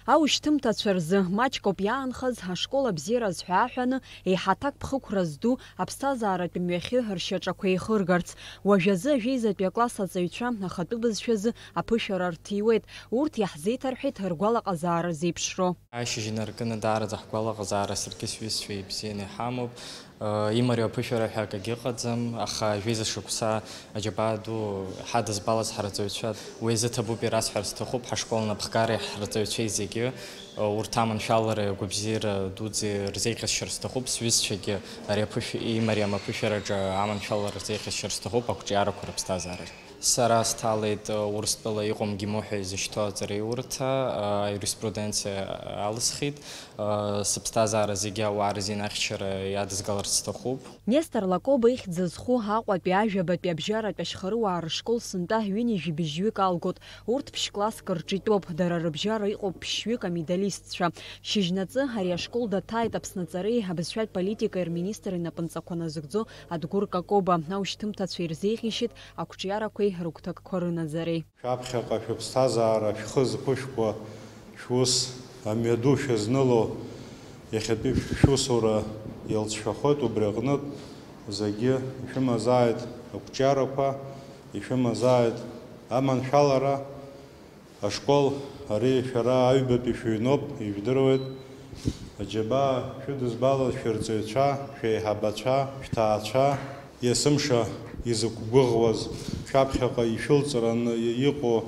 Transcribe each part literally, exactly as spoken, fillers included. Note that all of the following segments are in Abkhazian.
Аушьҭымҭацәа рзы маҷк ауп иаанхаз, ашкол абзиара азҳәа ааҳәаны, еиҳа аҭакԥхықәра зду, аԥсҭазааратә мҩахьы ршьаҿақәа еихыргарц. Уажәазы ажәеизатәи акласс аҵаҩцәа ахатәы бызшәазы аԥышәара рҭиуеит. Урҭ иаҳзеиҭарҳәеит ргәалаҟазаара зеиԥшроу. Ашьыжь инаркны даараӡа ҳгәалаҟазаара саргьы сҩызцәа ибзианы иҳамоуп. Имариоу аԥышәара ҳәа акагьы ыҟаӡам, аха жәеиза шықәса аџьабаа ду ҳадызбалаз ҳарҵаҩцәа уи азы ҭабуп ирасҳәар сҭахуп, ҳашкол напхгареи ҳарҵаҩцәеи зегьы, урҭ аманшәалареи агәабзиара дуӡӡеи рзеиӷьасшьар сҭахуп, сҩызцәагьы ари аԥышә-, имариам аԥышәараҿы аманшәалара рзеиӷьасшьар сҭахуп ақәҿиарақәа рыԥсҭазаараҿ. Сара сҭалеит, э, Урыстәыла иҟоу МГИМО ҳәа изышьҭоу аҵараиурҭа, э, аиуриспруденциа алысхит, э, сыԥсҭазаара зегьы ауаа рзин ахьчара иадызгаларц сҭахуп. Нестор Лакоба ихьӡ зху Аҟәатәи ажәабатәи абжьаратәи ашьхарыуаа рышкол сынтәа ҩынҩажәи быжьҩык алгоит. Урҭ ԥшь-класск рҿы итәоуп, дара рыбжьара иҟоуп ԥшьҩык амедалистцәа. Шьыжьнаҵы ари ашкол даҭааит Аԥсны аҵареи абызшәатә политикеи рминистр инапынҵақәа назыгӡо Адгәыр Какоба. Аушьҭымҭацәа ирзеиӷьишьеит ақәҿиарақәеи рыгәҭакқәа рынаӡареи. Шәаԥхьаҟа шәыԥсҭазаара шәхы зқәышәкуа шәус амҩаду шәызныло, иахьатәи шәусура иалҵшәахоит, убри аҟнытә зегьы ишәымазааит ақәҿиарақәа, ишәымазааит аманшәалара. Ашкол ари шәара аҩбатәи шәыҩноуп, ижәдыруеит. Аџьабаа шәыдызбалаз шәырҵаҩцәа, шәеиҳабацәа, шәҭаацәа, есымша изықәгәыӷуаз, шәаԥхьаҟа ишәылҵраны иҟоу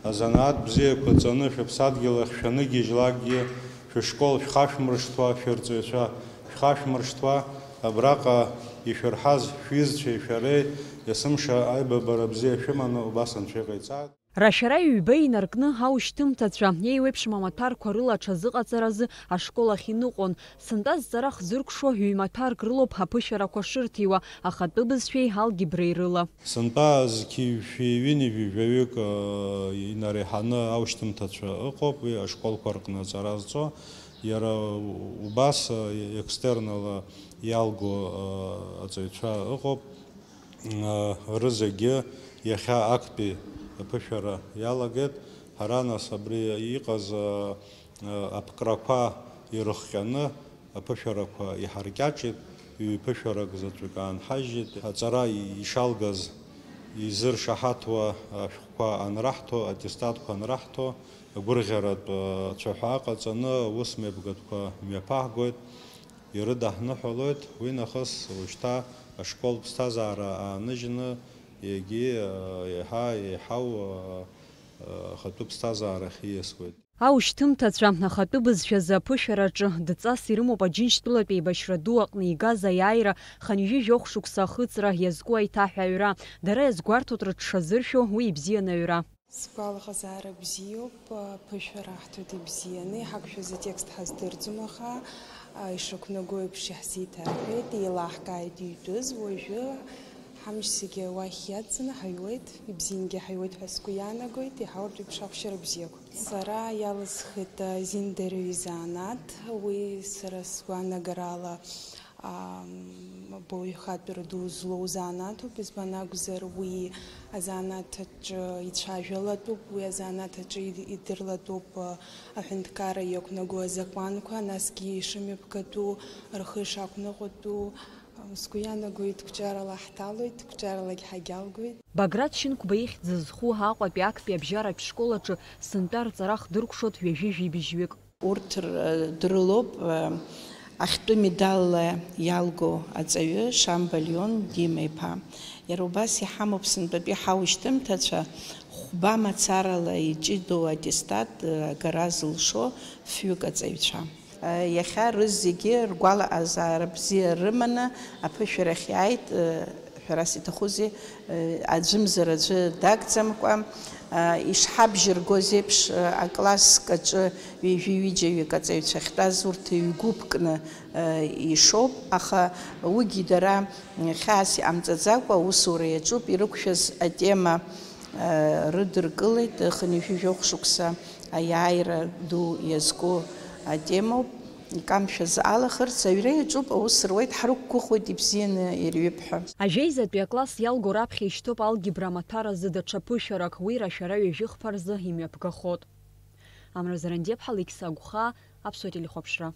азанааҭ бзиақәа ҵаны шәыԥсадгьыл ахь шәаныгьежьлакгьы, шәышкол шәхашәмыршҭуа, шәырҵаҩцәа шәхашәмыршҭуа, абраҟа ишәырҳаз шәҩызцәеи шәареи есымша аибабара бзиа шәыманы убас анцәа иҟаиҵааит. Рашәара ҩба инаркны аушьҭымҭацәа, еиуеиԥшым амаҭәарқәа рыла аҽазыҟаҵаразы ашкол ахь иныҟәон. Сынтәа зҵара хзыркәшо ҩ-маҭәарк рылоуп аԥышәарақәа шырҭиуа, ахатәы бызшәеи алгебреи рыла. Сынтәа зқьи жәшәи ҩынҩажәи жәаҩык, э, инареиҳаны аушьҭымҭацәа ыҟоуп, уи ашколқәа рҟны аҵара зҵо. Иара убас, э, екстернала иалго, э, аҵаҩцәа ыҟоуп. Рызегьы иахьа актәи аԥышәара иалагеит. Ҳара, нас, абри иҟаз, а, а, аԥкрақәа ирыхҟьаны аԥышәарақәа иҳаркьаҿит, ҩ-ԥышәарак заҵәык аанҳажьит. Аҵара ишалгаз изыршаҳаҭуа ашәҟәқәа анраҳҭо, аттестатқәа анраҳҭо, агәырӷьаратә, а, цәаҳәа ҟаҵаны аусмҩаԥгатәқәа мҩаԥаҳгоит. Ирыдаҳныҳәалоит, уи нахыс уажәшьҭа ашкол ԥсҭазаара ааныжьны, егьи, э, еиҳа еиҳау, э, э, ахатәы ԥсҭазаарахь ииасуеит. Аушьҭымҭацәа ахатәы бызшәазы аԥышәараҿы дҵас ирымоуп Аџьынџьтәылатә еибашьра ду аҟны игаз аиааира хынҩажәи жәохә шықәса ахыҵра иазку аиҭаҳәаҩра. Дара иазгәарҭоит рыҽшазыршәо уи ибзианы аҩра. Сгәалаҟазаара бзиоуп, аԥышәа раҳҭоит ибзианы, иҳақәшәаз атекст ҳаздырӡом, аха, а, ишақәнаго еиԥш иаҳзеиҭарҳәеит, еилаҳкааит иҩтәыз, уажәы ҳамч зегьы уахь иадҵаны ҳаҩуеит, ибзиангьы ҳаҩуеит ҳәа сгәы иаанагоит, иҳауартә еиԥш ахәшьара бзиақәа. Сара иалысхит, а, азин дарыҩ изанааҭ, уи сара сгәаанагарала, Ам, баҩхатәра ду злоу занааҭуп, избан акәзар, уи азанааҭ аҿы ицәажәалатәуп, уи азанааҭ аҿы ид-, идырлатәуп, а, аҳәынҭқарра иақәнаго азакәанқәа, насгьы ишымҩаԥгатәу, рхы ишақәныҟәатәу, ам, сгәы иаанагоит, қәҿиарала ҳҭалоит, қәҿиаралагь ҳагьалгоит. Баграт Шьынқәба ихьӡ зху Аҟәатәи актәи абжьаратә школ аҿы сынтәа рҵара хдыркәшоит ҩажәи жәибжьҩык. Урҭ р-, дрылоуп, э, ахьтәы медалла иалго аҵаҩы Шамба Леон Дима-иԥа. Иара убас иҳамоуп сынтәатәи ҳаушьҭымҭацәа хәба мацарала иҷыдоу аттестат, э, агара зылшо фҩык аҵаҩцәа. Э, иахьа рызегьы ргәалаҟазаара бзиа рыманы аԥышәарахь иааит, э, Ҳәарас иҭахузеи, э, аӡәымзар аӡәы дагӡамкәа, э, ишҳабжьыргоз еиԥш, э, акласск аҿы ҩажәи ҩыџьаҩык аҵаҩцәа ахьтәаз урҭ ҩ-гәыԥкны, э, ишоуп, аха уигьы дара, м, хьаас иҟамҵаӡакәа аусура иаҿуп, ирықәшәаз атема, э, рыдыркылеит, хынҩажәи жәохә шықәса аиааира ду иазку атемоуп. Икамшәаз алахарц аҩра иаҿуп, аус руеит, ҳрықәгәыӷуеит ибзианы ирҩып ҳәа. Ажәеизатәи акласс иалго раԥхьа ишьҭоуп алгебра амаҭәар азы даҽа ԥышәарак, уи рашәара ҩажәи хԥа рзы имҩаԥгахоит. Амра Зарандиаԥҳа, Лықьса Агәхаа, Аԥсуа телехәаԥшра.